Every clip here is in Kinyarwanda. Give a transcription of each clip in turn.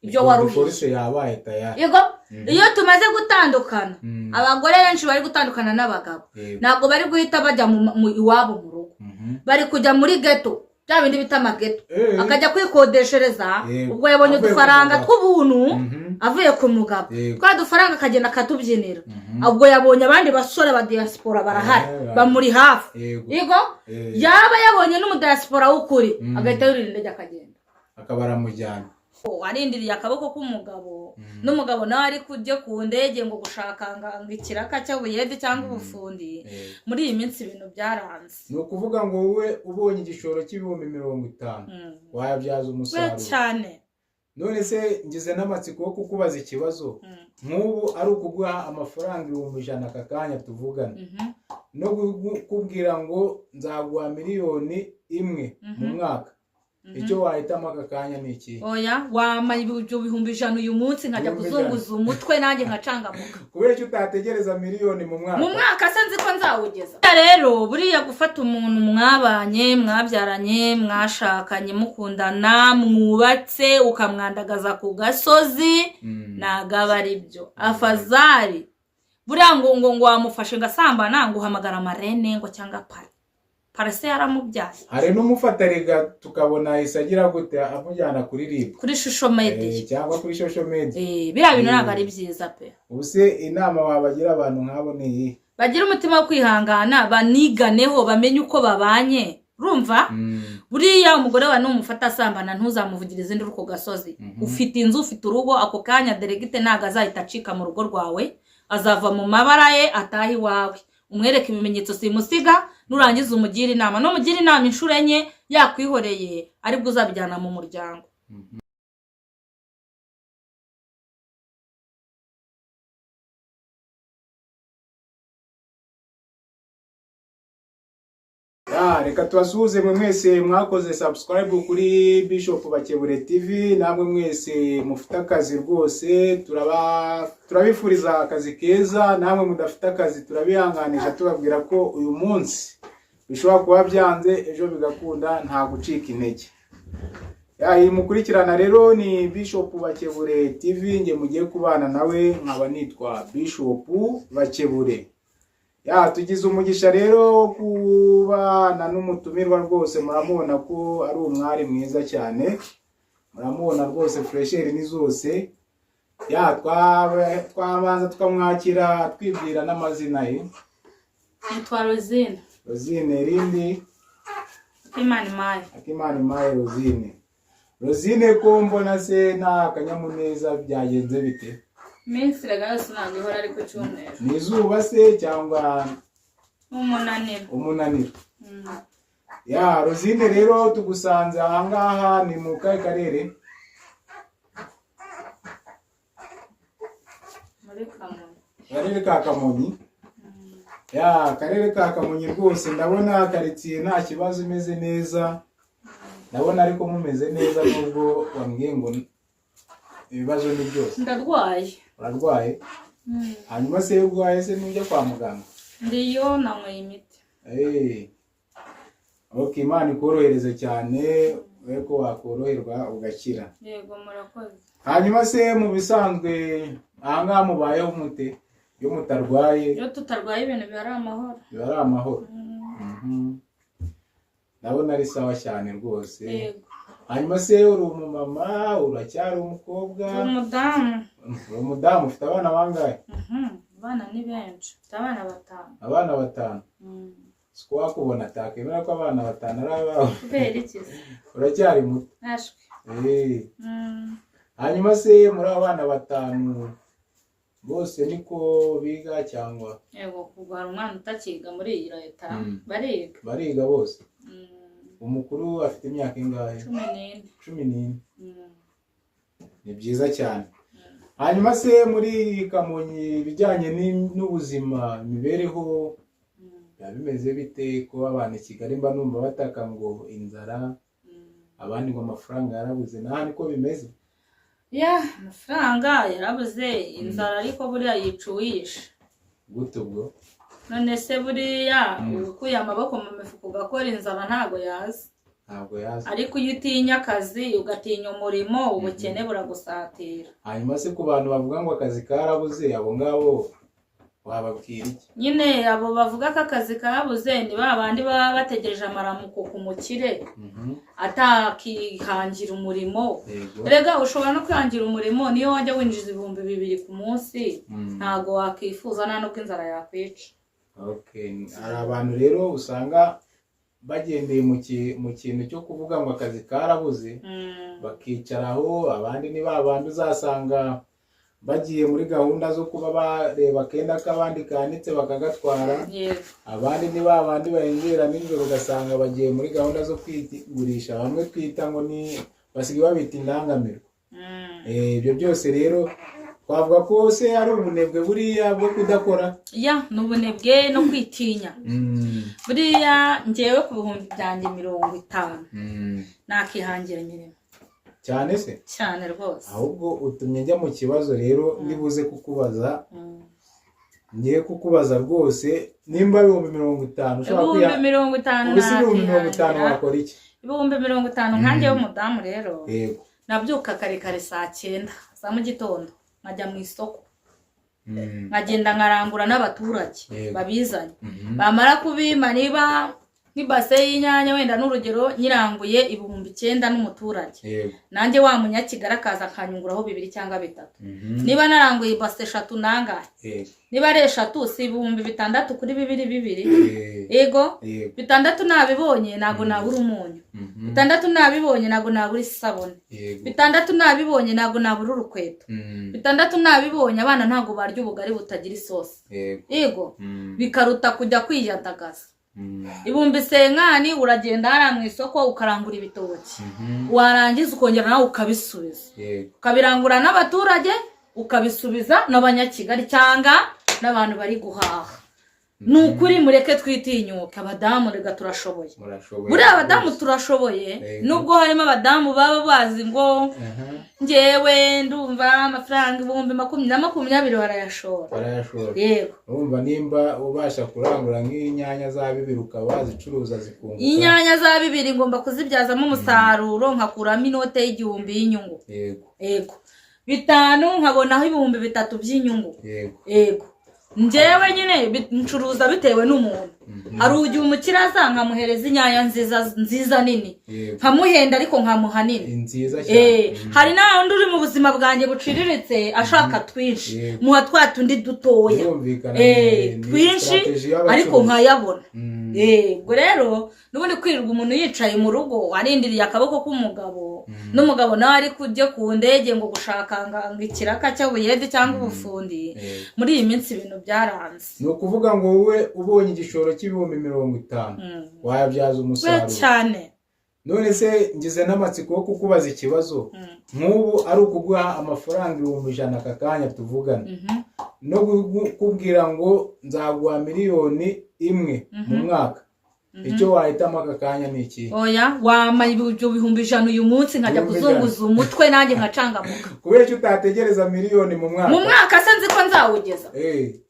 Ibyo waruhiye. Divorce yabaye tayari. Yego, iyo tumaze gutandukana, abagore benshi bari gutandukana n'abagabo, ntabwo bari guhita bajya iwabo mu rugo, bari kujya muri ghetto, bya bindi bita amaghetto, akajya kwikodeshereza. Ubwo yabonye Avuye ku udufaranga mugabo. tw'ubuntu, avuye ku mugabo, twa dufaranga akagenda akatubyinira. Ubwo yabonye abandi basore ba diaspora barahari, bamuri hafi. Yego, yaba yabonye n'umudiaspora w'ukuri, agahita yurira indege akagenda, akaba aramujyana. Oh, arindiriye akaboko k'umugabo, n'umugabo nawe ari kujya ku ndege ngo gushaka ngo ikiraka cy'ubuyede cyangwa ubufundi. Muri iyi minsi ibintu byaranze. Ni ukuvuga ngo wowe ubonye igishoro cy'ibihumbi 50, wayabyaza We umusaruro? Cyane. None se ngize n'amatsiko yo kukubaza ikibazo. Nk'ubu ari ukuguha amafaranga 100,000 aka kanya tuvugana, no kukubwira ngo nzaguha miliyoni 1 mu mwaka, icyo wahitamo aka kanya ni ikihe? Oya, wampa ibyo 100,000 uyu munsi nkajya 100,000. kuzunguza umutwe nanjye nkacangamuka. Kubera icyo utategereza miliyoni mu mwaka? Mu mwaka se nzi ko nzawugeza? Rero buriya gufata umuntu mwabanye, mwabyaranye, mwashakanye, mukundana, mwubatse, ukamwandagaza ku gasozi, ntabwo aba ari byo. Afazari buriya ngo wamufashe ngo asambana, ngo uhamagara marraine ngo cyangwa parrain. Parrain se yaramubyaye? Hari n'umufata rega tukabona ahise agira gute, amujyana kuri RIB. Kuri social media. Cyangwa kuri social media. Biriya bintu ntabwo ari byiza pe. Ubu se inama wabagira abantu nk'abo ni iyihe? Bagire umutima wo kwihangana, baniganeho, bamenye uko babanye, urumva? Buriya umugore wawe numufata asambana, ntuzamuvugirize induru ku gasozi. Ufite inzu, ufite urugo, ako kanya direct ntabwo azahita acika mu rugo rwawe, azava mu mabara ye atahe iwawe, umwereke ibimenyetso simusiga. Nurangiza umugire inama, numugira inama inshuro enye yakwihoreye, aribwo uzabijyana mu muryango. Ya, reka tubasuhuze mwe mwese mwakoze subscribe kuri Bishop Bakebure TV, namwe mwese mufite akazi rwose turabifuriza akazi keza, namwe mudafite akazi turabihanganisha, tubabwira ko uyu munsi bishobora kuba byanze ejo bigakunda, nta gucika intege. Ya, iyi mukurikirana rero ni Bishop Bakebure TV, nge mugiye kubana nawe nkaba nitwa Bishop Bakebure. Ya, tugize umugisha rero wo kubana n'umutumirwa rwose, muramubona ko ari umwari mwiza cyane, muramubona rwose fraîcheur ni zose. Ya, twabanza tukamwakira twibwira n'amazina ye. Nitwa Rosine. Rosine, rindi? Imana imaye. Akimana Imaye Rosine. Rosine, ko mbona se nta kanyamuneza, byagenze bite? Iminsi rega yose ntabwo ihora ari ku cyumweru. Ni izuba se cyangwa Umunaniro. Umunaniro. Ya, Rosine rero tugusanze ahangaha, ni mu kahe karere? Muri Kamonyi. Akarere ka Kamonyi. Ya, akarere ka Kamonyi rwose ndabona karitsiye nta kibazo, imeze neza, ndabona ariko mumeze neza nubwo wambwiye ngo ibibazo ni byose. Ndarwaye. Urarwaye? Hanyuma se iyo urwaye se ntujya kwa muganga? Ndiyo, nanyweye imiti. Ok, Imana ikorohereze cyane, urebe ko wakoroherwa ugakira. Yego, murakoze. Hanyuma se mu bisanzwe ahangaha mubayeho mute iyo mutarwaye? Iyo tutarwaye ibintu biba ari amahoro. Biba ari amahoro. Ndabona ari sawa cyane rwose. Yego. Hanyuma se uri umumama, uracyari umukobwa? Umudamu. Uri umudamu, ufite abana bangahe? Abana ni benshi, mfite abana batanu. Abana batanu? Siko wakubona atakemera ko abana batanu ari abawe. Kubera iki se? Uracyari muto. Ntashwe. Hanyuma se muri abo bana batanu bose niko biga cyangwa? Yego, ubwo hari umwana utakiga muri iyi leta. Bariga. Bariga bose? Umukuru afite imyaka ingahe? 14. 14. Ni byiza cyane. Hanyuma se muri Kamonyi ibijyanye n'ubuzima, imibereho, biba bimeze bite? Kuba abantu i Kigali mba numva bataka ngo inzara, abandi ngo amafaranga yarabuze, naha niko bimeze? Ya, amafaranga yarabuze, inzara ariko buriya yica uwishe. Gute ubwo? None se buriya ukuye amaboko mu mifuka ugakora, inzara ntago yaza. Ntabwo yaza. Ariko iyo utinya akazi, ugatinya umurimo, ubukene buragusatira. Hanyuma se ku bantu bavuga ngo akazi karabuze, abo ngabo wababwira iki? Nyine abo bavuga ko akazi kabuze ni ba bandi baba bategereje amaramuko ku mukire, atakihangira umurimo. Erega ushobora no kwihangira umurimo, niyo wajya winjiza 2000 ku munsi, ntabwo wakwifuza, nta nubwo inzara yakwica. Okay. Hari abantu rero usanga bagendeye mu kintu cyo kuvuga ngo akazi karabuze, bakicaraho. Abandi ni ba bandi uzasanga bagiye muri gahunda zo kuba bareba akenda k'abandi kanitse bakagatwara. Abandi ni ba bandi bahengera nijoro, ugasanga bagiye muri gahunda zo kwigurisha, bamwe twita ngo ni basigaye babita indangamirwa. Ibyo byose rero twavuga ko se ari ubunebwe buriya bwo kudakora? Ya, ni ubunebwe no kwitinya. Buriya ngewe ku 50,000 nakihangira imirimo. Cyane se? Cyane rwose. Ahubwo utumye njya mu kibazo rero ndibuze kukubaza. Ngiye kukubaza rwose, nimba 50,000 ushobora ibihumbi 50 ubu si 50,000 nakihangira. Wakora iki? 50,000 nkanjye w'umudamu rero, nabyuka kare kare saa 9 za mu gitondo, nkajya mu isoko, nkagenda nkarangura n'abaturage babizanye. Bamara kubimpa, niba nk'ibase y'inyanya wenda n'urugero nyiranguye 9000 n'umuturage, nanjye wa munyakigali akaza akanyunguraho bibiri cyangwa bitatu. Niba naranguye ibase eshatu, nangahe? Niba ari eshatu, si 6000 kuri bibiri bibiri? Yego. Bitandatu nabibonye, ntabwo nabura umunyu. Bitandatu nabibonye, ntabwo nabura isabune. Bitandatu nabibonye, ntabwo nabura urukweto. Bitandatu nabibonye, abana ntabwo barya ubugari butagira isosi. Yego. Bikaruta kujya kwiyandagaza. 50,000 uragenda hariya mu isoko ukarangura ibitoki, warangiza ukongera nawe ukabisubiza, ukabirangura n'abaturage, ukabisubiza n'abanyakigali cyangwa n'abantu bari guhaha. Ni ukuri, mureke twitinyuke abadamu, rega turashoboye. Murashoboye. Buriya abadamu Rwose. turashoboye. Nubwo harimo abadamu baba bazi ngo ngewe ndumva amafaranga 20,000 na 20 barayashora. Barayashora. Yego. Urumva nimba ubasha kurangura nk'inyanya za bibiri, ukaba wazicuruza zikunguka. Inyanya za bibiri ngomba kuzibyazamo umusaruro, nkakuramo inote y'igihumbi y'inyungu. Yego, bitanu nkabonaho 3000 by'inyungu. Yego, njyewe nyine ncuruza bitewe n'umuntu. Hari igihe umukire aza nkamuhereza inyanya nziza nziza nini, nkamuhenda ariko nkamuha nini. Ni nziza cyane. Hari n'undi uri mu buzima bwanjye buciriritse ashaka twinshi, muha twa tundi dutoya. Birumvikana, ni twinshi strategy y'abacuruzi. Ariko nkayabona. Ubwo rero n'ubundi kwirirwa umuntu yicaye mu rugo arindiriye akaboko k'umugabo, n'umugabo nawe ari kujya ku ndege ngo gushaka ngo ikiraka cy'ubuyede cyangwa ubufundi, muri iyi minsi ibintu byaranze. Ni ukuvuga ngo wowe ubonye igishoro cy'50,000 wayabyaza We umusaruro? Cyane. None se ngize n'amatsiko yo kukubaza ikibazo, nk'ubu ari ukuguha amafaranga 100,000 aka kanya tuvugana, no kukubwira ngo nzaguha 1,000,000 mu mwaka, icyo wahitamo aka kanya ni ikihe? Oya, wampa ibyo 100,000 uyu munsi nkajya 100,000. kuzunguza umutwe nanjye nkacangamuka. Kubera icyo utategereza 1,000,000 mu mwaka? Mu mwaka se nzi ko nzawugeza?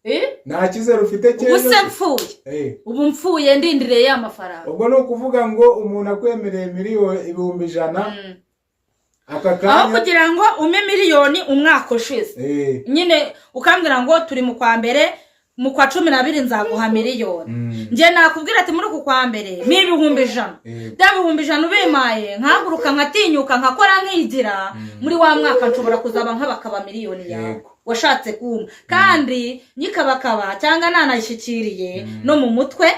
Eh? Nta cyizere ufite Ubu cy'ejo? se mfuye, ubu mfuye ndindiriye ya mafaranga. Ubwo ni ukuvuga ngo umuntu akwemereye 100,000, 100,000 aka Aho kanya kugira ngo umpe 1,000,000 umwaka ushize, nyine ukambwira ngo turi mu kwa mbere, mu kwa 12 nzaguha 1,000,000, njye nakubwira ati muri uku kwa mbere ni 100,000. Bya 100,000 ubimpaye, nkahaguruka nkatinyuka nkakora nkigira, muri wa mwaka nshobora kuzaba nk'abakaba 1,000,000 yawe washatse kumpa, kandi nyikabakaba cyangwa nanayishyikiriye no mu mutwe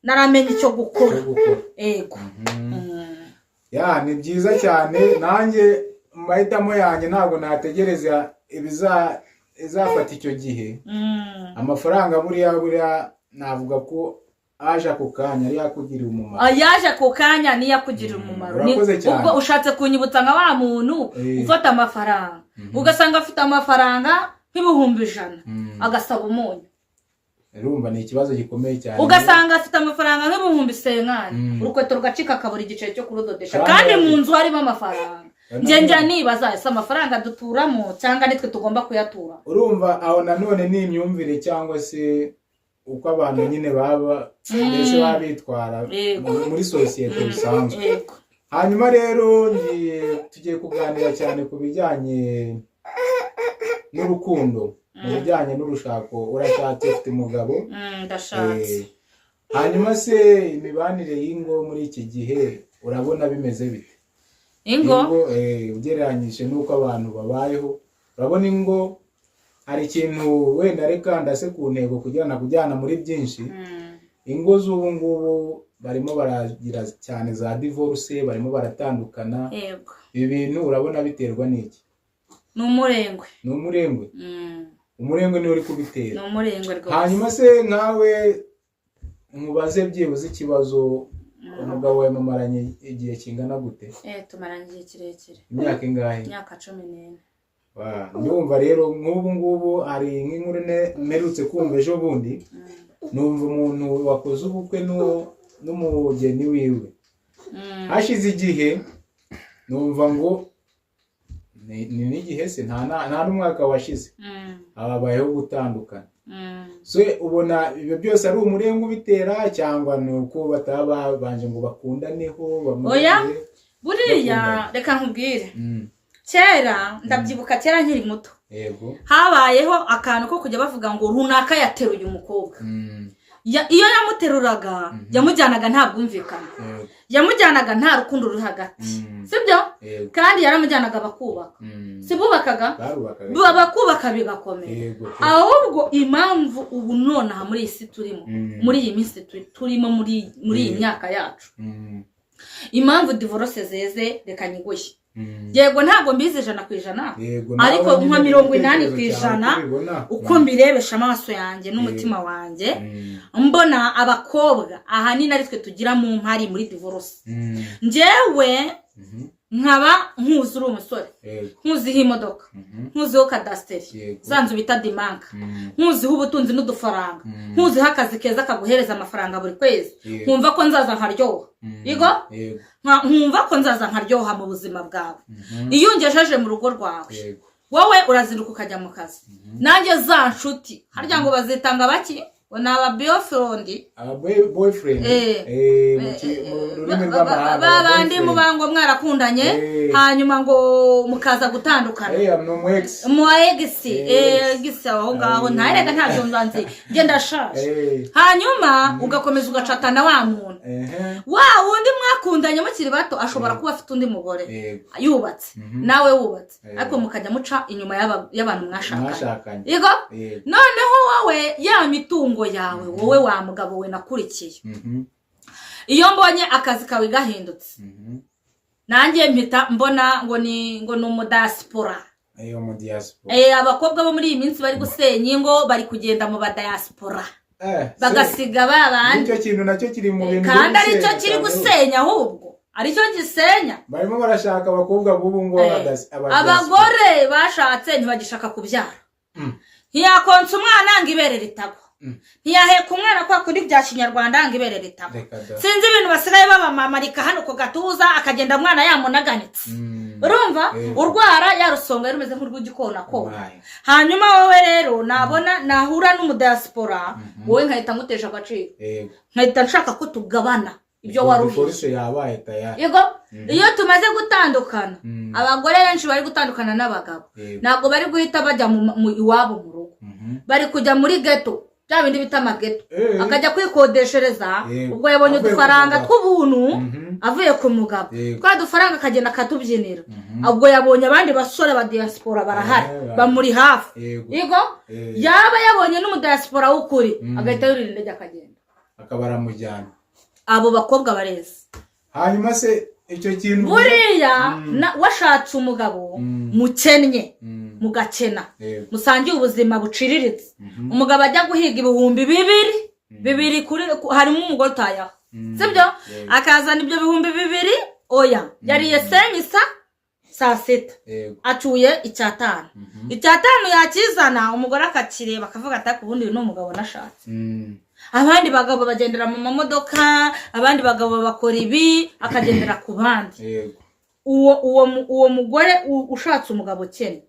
naramenye icyo gukora. Cyo gukora. Yego. Ya, ni byiza cyane. Nanjye mu mahitamo yanjye ntabwo nategereza izafata icyo gihe. Amafaranga buriya navuga ko aje ako kanya ari yakugirira umumaro. Ayaje ako kanya niyo akugirira umumaro. Urakoze cyane. Ubwo ushatse kunyibutsa nka wa muntu ufata amafaranga, ugasanga afite amafaranga nk'100,000, agasaba umunyu. Urumva ni ikibazo gikomeye cyane. Ugasanga afite amafaranga nk'50,000, urukweto rugacika akabura igiceri cyo kurudodesha, Kandi kandi mu nzu harimo amafaranga. Njye njya nibaza, ese amafaranga duturamo cyangwa nitwe tugomba kuyatura? Urumva aho nanone ni imyumvire cyangwa se uko abantu nyine baba mbese baba bitwara muri sosiyete bisanzwe. Hanyuma rero tugiye kuganira cyane ku bijyanye n'urukundo, mu bijyanye n'urushako. Urashatse, ufite umugabo? Ndashatse. Hanyuma se imibanire y'ingo muri iki gihe urabona bimeze bite? Ingo? Ugereranyije n'uko abantu babayeho, urabona ingo hari ikintu wenda, reka ndase ku ntego kugira ngo kujyana muri byinshi. Ingo z'ubu ngubu barimo baragira cyane za divorce, barimo baratandukana. Ibi bintu urabona biterwa n'iki? Ni umurengwe. Ni umurengwe? Umurengwe niwe uri kubitera? Ni umurengwe rwose. Hanyuma se nkawe nkubaze byibuze ikibazo, umugabo wawe mumaranye igihe kingana gute? Tumaranye igihe kirekire. Imyaka ingahe? Imyaka 14. Ndumva rero nk'ubu ngubu hari nk'inkuru mperutse kumva ejo bundi, numva umuntu wakoze ubukwe n'umugeni wiwe, hashize igihe numva ngo ni n'igihe se nta n'umwaka washize, habayeho gutandukana. Se ubona ibyo byose ari umurengwe ubitera, cyangwa ni uko bataba babanje ngo bakundaneho bamare? Oya. Buriya Bakundana. reka nkubwire, kera ndabyibuka, kera nkiri muto, habayeho akantu ko kujya bavuga ngo runaka yateruye umukobwa. Iyo yamuteruraga, yamujyanaga nta bwumvikane, yamujyanaga nta rukundo ruri hagati, sibyo? Yego. Kandi yaramujyanaga bakubaka. Si bubakaga? Barubakaga. Bakubaka bigakomera. Yego pe. Ahubwo impamvu ubu nonaha muri iyi si turimo, muri iyi minsi turimo, muri iyi myaka yacu, impamvu divorce zeze, reka nyiguye. Yego, ntabwo mbizi 100%, ariko Nawe nka nyine 80 igitekerezo ku cyawe ijana, uko ubibona. uko mbirebesha amaso yanjye n'umutima wanjye, mbona abakobwa ahanini ari twe tugira mu mpari muri divorce. Njyewe nkaba nkuzi uri umusore, nkuziho imodoka, nkuziho kadasiteri, za nzu bita dimanka, nkuziho ubutunzi n'udufaranga, nkuziho akazi keza kaguhereza amafaranga buri kwezi, nkumva ko nzaza nkaryoha. Yego. Yego. Nkumva ko nzaza nkaryoha mu buzima bwawe. Iyo ungejeje mu rugo rwawe, wowe urazinduka ukajya mu kazi, nanjye za nshuti harya ngo bazitanga baki, ngo ni aba boyfriend. Aba boyfriend. Mu rurimi rw'amahanga ba aba bandi boyfriend. Muba ngo mwarakundanye, hanyuma ngo mukaza gutandukana. Ni umu ex. Mu ex. Ex. Ex aho ngaho. Ntarega, ntabyo nzi, njye ndashaje. Hanyuma ugakomeza ugacatana wa muntu, wa wundi mwakundanye mukiri bato, ashobora kuba afite undi mugore, yubatse, nawe wubatse, ariko mukajya muca inyuma y'abantu mwashakanye. Mwashakanye. Yego. Yego. Noneho wowe ya mitungo yawe, wowe wa mugabo we nakurikiye, iyo mbonye akazi kawe gahindutse, nanjye mpita mbona ngo ni umudiaspora. Mu diaspora. Abakobwa bo muri iyi minsi bari gusenya ingo bari kugenda mu badiaspora, bagasiga ba bandi. Nicyo kintu nacyo kiri mu bintu Kandi biri aricyo gusenya kiri cyane. gusenya, ahubwo aricyo gisenya. Barimo barashaka abakobwa b'ubu ngo abadiaspora. Abagore bashatse ntibagishaka kubyara. Ntiyakonsa umwana ngo ibere ritagwa, ntiyaheka umwana kwa kundi bya kinyarwanda ngo ibere ritagwa. Reka da. Sinzi ibintu basigaye babamamarika hano ku gatuza, akagenda umwana yamunaganitse. Urumva? Urwara yarusonga rumeze nk'urw'igikonakona. Wayi. Hanyuma wowe rero nabona nahura n'umudiaspora, wowe nkahita nguteje agaciro, nkahita nshaka ko tugabana ibyo waruhiye. Divorce yabaye tayari. Yego, iyo tumaze gutandukana, abagore benshi bari gutandukana n'abagabo, ntabwo bari guhita bajya mu iwabo mu rugo, bari kujya muri ghetto, bya bindi bita amaghetto, akajya kwikodeshereza. Ubwo yabonye Avuye ku udufaranga mugabo. tw'ubuntu, avuye ku mugabo, twa dufaranga akagenda akatubyinira. Ubwo yabonye abandi basore ba diaspora barahari, bamuri hafi. Yego. Yaba yabonye n'umudiaspora w'ukuri, agahita yurira indege akagenda, akaba aramujyana. Abo bakobwa bareze. Hanyuma se icyo kintu Buriya washatse umugabo mukennye, mugakena, musangiye ubuzima buciriritse, umugabo ajya guhiga 2000 bibiri kuri harimo umugore utayaho, sibyo? Yego. Akazana ibyo 2000, oya, yariye senyisa saa sita, acuye icyatanu, icyatanu yakizana, umugore akakireba akavuga ati: "Ariko ubundi uyu ni umugabo nashatse?" Abandi bagabo bagendera mu mamodoka, abandi bagabo bakora ibi, akagendera ku bandi. Uwo mugore ushatse umugabo ukennye,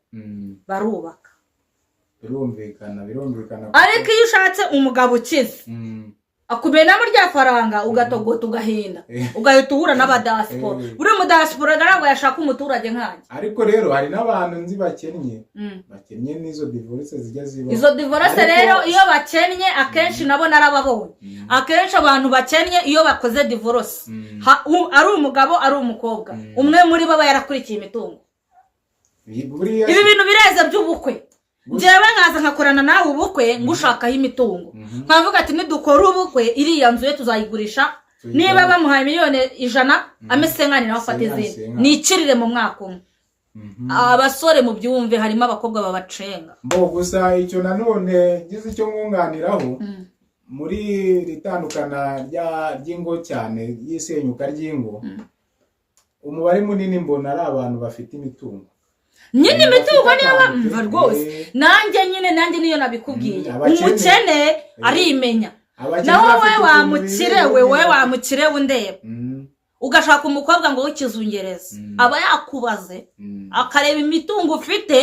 barubaka. Birumvikana, birumvikana. Ariko iyo ushatse umugabo ukize, Akumenamo rya faranga, ugatogota, ugahinda, ugahita uhura n'abadiaspora. Buri mudiaspora ntabwo yashaka umuturage nkanjye. Ariko rero hari n'abantu nzi bakennye, bakennye, n'izo divorce zijya zibaho. Izo divorce rero, iyo bakennye akenshi nabo narababonye. Akenshi abantu bakennye iyo bakoze divorce, ari umugabo ari umukobwa, umwe muri bo aba yarakurikiye imitungo. Buriya Ibi bintu bireze by'ubukwe, njyewe nkaza nkakorana nawe ubukwe ngushakaho imitungo, nkavuga ati nidukora ubukwe iriya nzu ye tuzayigurisha. Tuyigura. Niba bamuhaye miliyoni 100, ame cinquante, nawe afate Cinquante, izindi, cinquante. Nikirire mu mwaka umwe. Abasore mubyumve, harimo abakobwa babacenga. Mbo gusa icyo nanone ngize icyo mwunganiraho muri iri tandukana ry'ingo, cyane ry'isenyuka ry'ingo, umubare munini mbona ari abantu bafite imitungo. Nyine imitungo Bafite niyo akantu bamva pe. rwose. Nanjye nyine, nanjye niyo nabikubwiye. Abakene. Umukene arimenya. Abakene Naho bafite wowe ukuntu wa mukire we, bibereho wowe neza. wa mukire we undeba, ugashaka umukobwa ngo w'ikizungereza, aba yakubaze, akareba imitungo ufite,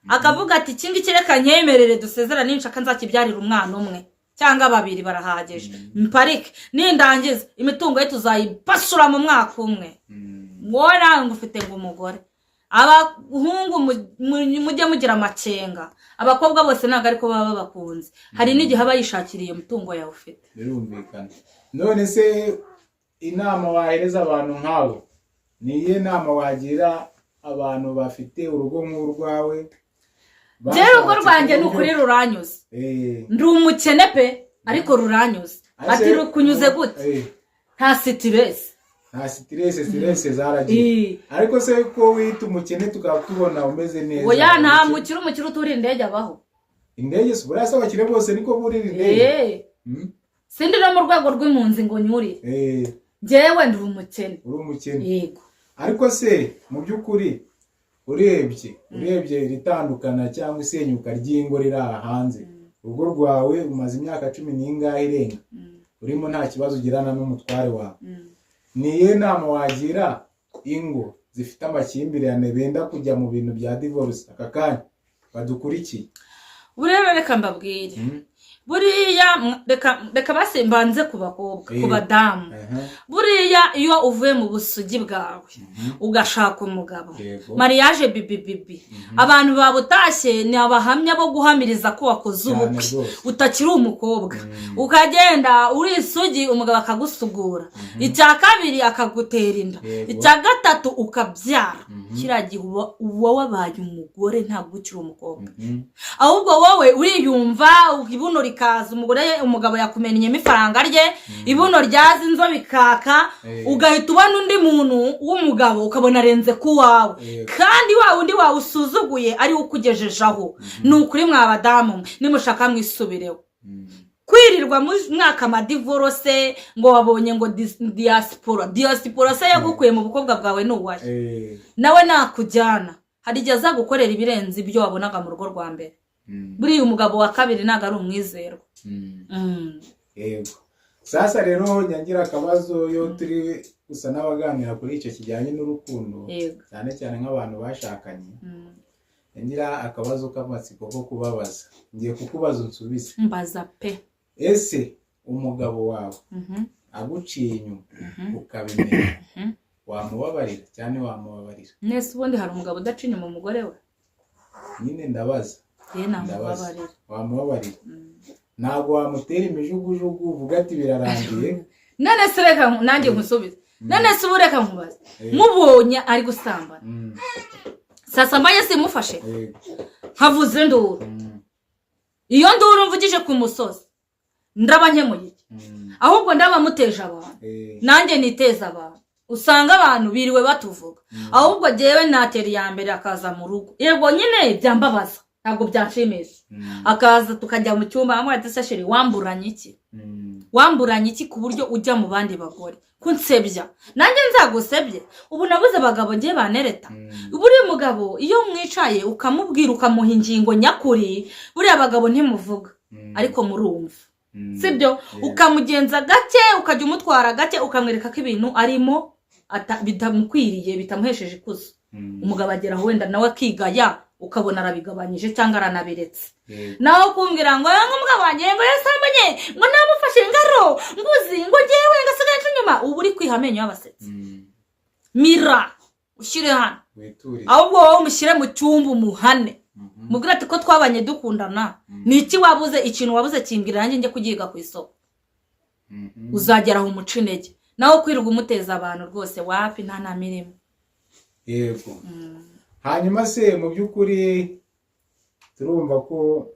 akavuga ati iki ngiki reka nyemerere dusezerane, ninshaka nzakibyarira umwana umwe cyangwa babiri barahagije, mparike, nindangiza imitungo ye tuzayipasura mu mwaka umwe. Wowe nawe ngo ufite ngo umugore. Abahungu mujye mugira amakenga. Abakobwa bose ntabwo ariko baba babakunze, hari n'igihe aba yishakiriye umutungo yawe ufite. Birumvikana. None se inama wahereza abantu nk'abo ni iyihe? Nama wagira abantu bafite urugo nk'urwawe? Njyewe urugo Bashatse rwanjye ku ni buryo- ukuri ruranyuze. Ndi umukene pe, ariko ruranyuze. Ati rukunyuze gute? Nta stress. Nta stress, stress zaragiye. Ariko se ko wita umukene tukaba tubona umeze neza? Oya, nta mukire, umukire uturiye indege abaho? Indege se? Buriya se abakire bose niko burira indege? Sindi no mu rwego rw'impunzi ngo nyurire. Njyewe ndi umukene. Uri umukene? Yego. Ariko se mu by'ukuri urebye iri tandukana cyangwa isenyuka ry'ingo riri aha hanze, urugo rwawe umaze imyaka cumi n'ingahe irenga urimo, nta kibazo ugirana n'umutware wawe, ni iyihe nama wagira ingo zifite amakimbirane, benda kujya mu bintu bya divorce aka kanya badukurikiye? Ubu rero reka mbabwire. Buriya reka basi mbanze ku bakobwa, ku badamu. Buriya iyo uvuye mu busugi bwawe ugashaka umugabo, mariage bibi bibi, abantu babutashye ni abahamya bo guhamiriza ko wakoze ubukwe, utakiri umukobwa. Ukagenda uri isugi, umugabo akagusugura, icya kabiri akagutera inda, icya gatatu ukabyara. Kiriya gihe uba wabaye umugore, ntabwo ukiri umukobwa. Ahubwo wowe uriyumva, ibuno rikaza, umugore, umugabo yakumennyemo ifaranga rye, ibuno ryaza, inzobe ikaka, ugahita ubona undi muntu w'umugabo, ukabona arenze ku wawe, kandi wa wundi wawe usuzuguye ari we ukugejejeho. Ni ukuri mwa badamu mwe, nimushaka mwisubireho. Kwirirwa mu mwaka amadivorce ngo wabonye ngo diaspora, diaspora se yagukuye mu bukobwa bwawe ni uwahe? Nawe nakujyana, hari igihe azagukorera ibirenze ibyo wabonaga mu rugo rwa mbere. Buriya umugabo wa kabiri ntabwo ari umwizerwa. Yego. Sasa rero nyangira akabazo, iyo turi gusa n'abaganira kuri icyo kijyanye n'urukundo, cyane cyane nk'abantu bashakanye, nyangira akabazo k'amatsiko ko kubabaza. Ngiye kukubaza unsubize. Mbaza pe. Ese umugabo wawe aguciye inyuma ukabimenya, wamubabarira cyane, wamubabarira? Mwese ubundi hari umugabo udaca inyuma umugore we? Nyine ndabaza. Ye, Ndabaza. namubabarira. Wamubabarira? Ntabwo wamutera imijugujugu uvuga ati birarangiye? None se reka nanjye nkusubize. None se ubu reka nkubaze, mubonye ari gusambana, sasa mbaye simufashe, nkavuza induru, iyo nduru mvugije ku musozi ndaba nkemuye iki? Ahubwo ndaba muteje abantu, nanjye niteza abantu, usanga abantu biriwe batuvuga. Ahubwo jyewe natera iya mbere akaza mu rugo, yego nyine byambabaza, ntabwo byanshimisha, akaza tukajya mu cyumba, amwe ati se chéri, wamburanye iki? Wamburanye iki ku buryo ujya mu bandi bagore kunsebya, nanjye nzagusebye? Ubu nabuze abagabo ngiye banereta. Buriya mugabo iyo mwicaye ukamubwira, ukamuha ingingo nyakuri, buriya abagabo ntimuvuga, ariko murumva, sibyo? Ukamugenza gake, ukajya umutwara gake, ukamwereka ko ibintu arimo bitamukwiriye, bitamuhesheje ikuzo. Umugabo agera aho wenda nawe akigaya. Ukabona arabigabanyije cyangwa aranabiretse. Naho kumbwira ngo umugabo wanjye ngo yasambanye, ngo namufashe ngaro nguzi, ngo ngewe ngo asigaye aca inyuma, uba uri kwiha amenyo y'abasetsi. Mira ushyire hano. Witurize. Ahubwo wowe umushyire mu cyumba, umuhane, mubwire ati: "Ko twabanye dukundana, ni iki wabuze? Ikintu wabuze kimbwira, nanjye njye kugiga ku isoko." Uzagera aho umuca intege. Naho kwirirwa umuteza abantu rwose, wapi, nta nama irimo. Yego. Hanyuma se mu by'ukuri turumva ko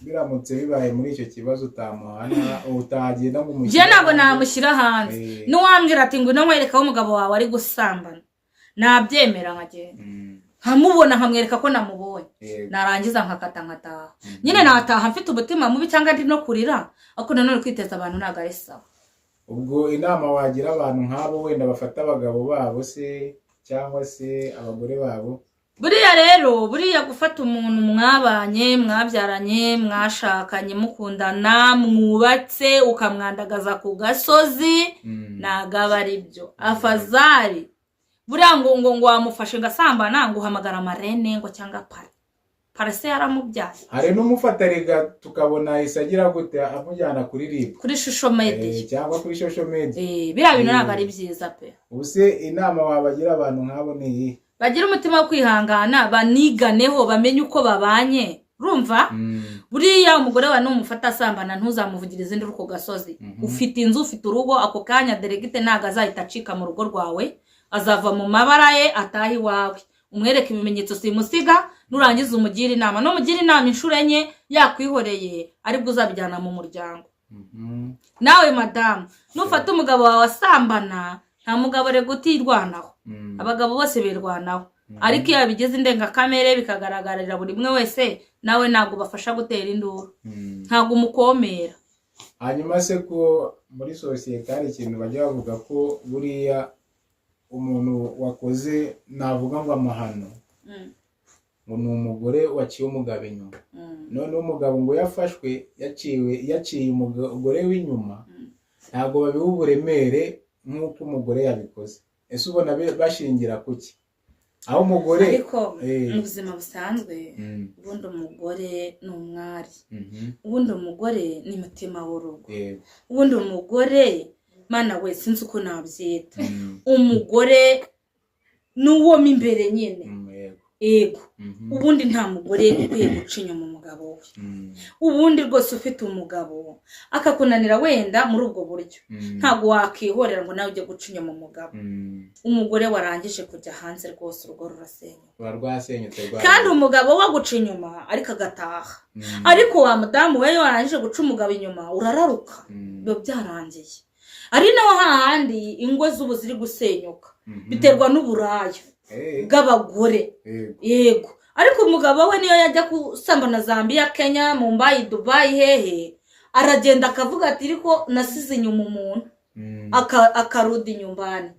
biramutse bibaye muri icyo kibazo utamuhana, utagenda ngo umushyire Njye ntabwo hanze. namushyira hanze. N'uwambwira ati: "Ngwino nkwereke aho umugabo wawe ari gusambana," nabyemera nkagenda, nkamubona, nkamwereka ko namubonye. Narangiza nkakata nkataha. Nyine nataha mfite umutima mubi cyangwa ndi no kurira, ariko nanone kwiteza abantu ntabwo ari sawa. Ubwo inama wagira abantu nk'abo wenda bafata abagabo babo se cyangwa se abagore babo? Buriya rero, buriya gufata umuntu mwabanye, mwabyaranye, mwashakanye, mukundana, mwubatse, ukamwandagaza ku gasozi, ntabwo aba ari byo. Afazari buriya ngo wamufashe ngo asambana, ngo uhamagara marraine ngo cyangwa parrain. Parrain se yaramubyaye? Hari n'umufata rega, tukabona ahise agira gute, amujyana kuri RIB. Kuri social media. Cyangwa kuri social media. Biriya bintu ntabwo ari byiza pe. Ubu se inama wabagira abantu nk'abo ni iyihe? Bagira umutima wo kwihangana, baniganeho, bamenye uko babanye. Urumva, buriya umugore wawe numufata asambana, ntuzamuvugirize induru ku gasozi. Ufite inzu, ufite urugo, ako kanya direct ntabwo azahita acika mu rugo rwawe, azava mu mabara ye ataha iwawe, umwereke ibimenyetso simusiga. Nurangiza umugire inama. Numugira inama inshuro enye yakwihoreye, aribwo uzabijyana mu muryango. Nawe madamu, nufata umugabo wawe asambana, nta mugabo rega utirwanaho. Abagabo bose birwanaho, ariko iyo bigize indengakamere bikagaragarira buri umwe wese, nawe ntabwo ubafasha gutera induru, ntabwo umukomera. Hanyuma se ko muri sosiyete hari ikintu bajya bavuga ko buriya umuntu wakoze, navuga ngo amahano, ngo ni umugore waciye umugabo inyuma, noneho umugabo ngo yafashwe yaciwe, yaciye umugore w'inyuma, ntabwo babiha uburemere nk'uko umugore yabikoze. Ese ubona bashingira kuki aho umugore Ariko mu buzima busanzwe, ubundi umugore ni umwari, ubundi umugore ni mutima w'urugo, ubundi umugore, mana we, sinzi uko nabyita, umugore ni uwo mo imbere nyine. Yego. Yego. Ubundi nta mugore ukwiye guca inyuma umugabo we. Ubundi rwose ufite umugabo akakunanira wenda muri ubwo buryo, ntabwo wakihorera ngo nawe ujye guca inyuma umugabo. Umugore warangije kujya hanze rwose, urugo rurasenyuka. Ruba rwasenyutse rwa. Kandi umugabo we aguca inyuma ariko agataha, ariko wa mudamu we, iyo warangije guca umugabo inyuma urararuka, biba byarangiye. Ari naho hahandi ingo z'ubu ziri gusenyuka, biterwa n'uburaya bw'abagore. Yego, ariko umugabo we niyo yajya gusambana Zambia, Kenya, Mumbai, Dubai, hehe, aragenda akavuga ati: "Ariko nasize inyuma umuntu," akarudi inyumbani.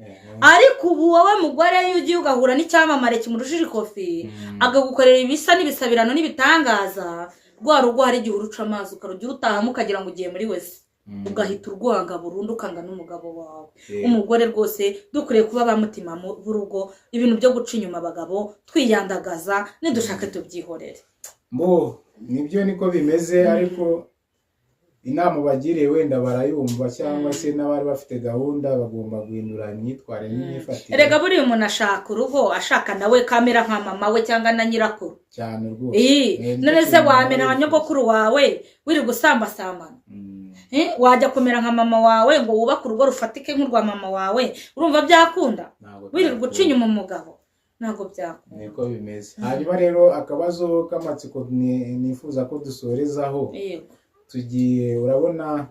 Ariko ubu wowe mugore, iyo ugiye ugahura n'icyamamare kimurushije ikofi, akagukorera ibisa n'ibisabirano n'ibitangaza, rwa rugo hari igihe uruca amazi, ukarujya urutahamo ukagira ngo ugiye muri wese, ugahita urwanga burundu, ukanga n'umugabo wawe. Umugore rwose dukwiriye kuba ba mutima b'urugo. Ibintu byo guca inyuma abagabo twiyandagaza, nidushake tubyihorere. Mbo nibyo, niko bimeze, ariko inama ubagiriye wenda barayumva, cyangwa se n'abari bafite gahunda bagomba guhindura imyitwarire n'imyifatire. Erega buriya umuntu ashaka urugo ashaka nawe kamera nka mama we cyangwa na nyirakuru. Cyane rwose. Iyi nicyo none se kintu wamera nka wifuza. nyogokuru wawe wirirwa usambasambana? Wajya kumera nka mama wawe ngo wubake urugo rufatike nk'urwa mama wawe, urumva byakunda? Ntabwo Wirirwa uca byakunda. inyuma umugabo, ntabwo byakunda. Niko bimeze. Hanyuma rero akabazo k'amatsiko nifuza ko dusorezaho. Yego. Tugiye, urabona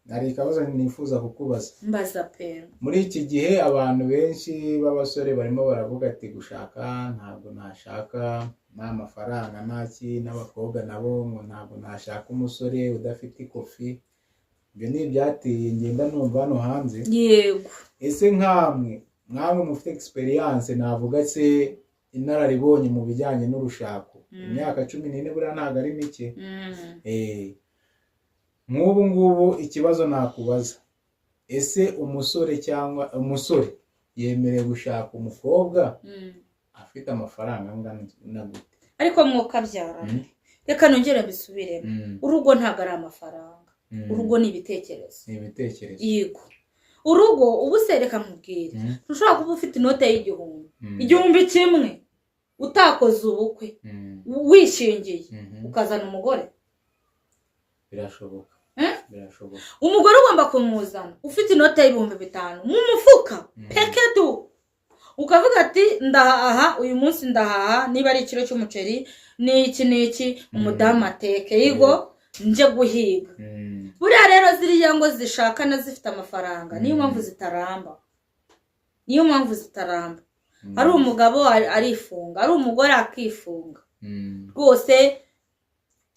hari ikibazo nifuza kukubaza. Mbaza pe. Muri iki gihe abantu benshi b'abasore barimo baravuga ati: "Gushaka ntabwo nashaka nta mafaranga, nta ki." N'abakobwa nabo ngo: "Ntabwo nashaka umusore udafite ikofi." Ibyo ni ibyateye ngenda numva hano hanze. Ese nkamwe mufite experience, navuga se inararibonye mu bijyanye n'urushako, imyaka 14 buriya ntabwo ari mike. Nk'ubu ngubu ikibazo nakubaza: ese umusore cyangwa umusore yemerewe gushaka umukobwa afite amafaranga angana na gute? Ariko mwokabyara, reka nongere mbisubiremo. Urugo ntabwo ari amafaranga. Urugo ni ibitekerezo. Ni ibitekerezo. Yego, urugo ubu se, reka nkubwire, ntushobora kuba ufite inote y'igihumbi, 1000, utakoze ubukwe, wishingiye, ukazana umugore. Birashoboka. Eh? Birashoboka. Umugore ugomba kumuzana ufite inote y'5000 mu mufuka, pekedu, ukavuga ati: "Ndahaha uyu munsi, ndahaha niba ari ikiro cy'umuceri n'iki n'iki, umudamu ateke, yigo nje guhiga." Buriya rero ziriya ngo zishakana zifite amafaranga, niyo mpamvu zitaramba, niyo mpamvu zitaramba. Ari umugabo arifunga, ari umugore akifunga. Rwose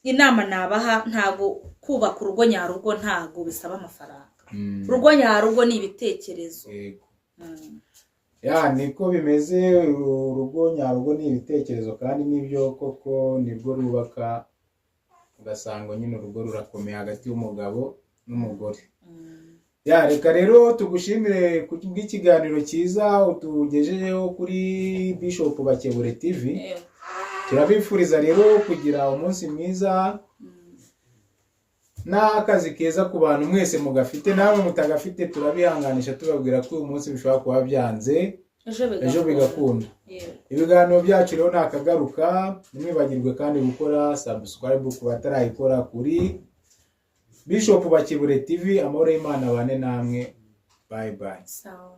inama nabaha, ntabwo kubaka urugo nyarugo ntabwo bisaba amafaranga. Urugo nyarugo ni ibitekerezo. Yego. Ya, niko bimeze. Urugo nyarugo ni ibitekerezo, kandi nibyo koko, nibwo rubaka, ugasanga nyine urugo rurakomeye hagati y'umugabo n'umugore. Ya, reka rero tugushimire ku bw'ikiganiro cyiza utugejejeho kuri Bishop Bakebure TV. Yego. Turabifuriza rero kugira umunsi mwiza n'akazi keza ku bantu mwese mugafite. Namwe mutagafite, turabihanganisha, tubabwira ko uyu munsi bishobora kuba byanze, ejo ejo bigakunda. Yego. Ibiganiro byacu rero nakagaruka. Ntimwibagirwe kandi gukora subscribe ku batarayikora kuri Bishop Bakebure TV. Amahoro y'Imana abane namwe. Bye bye. Sawa.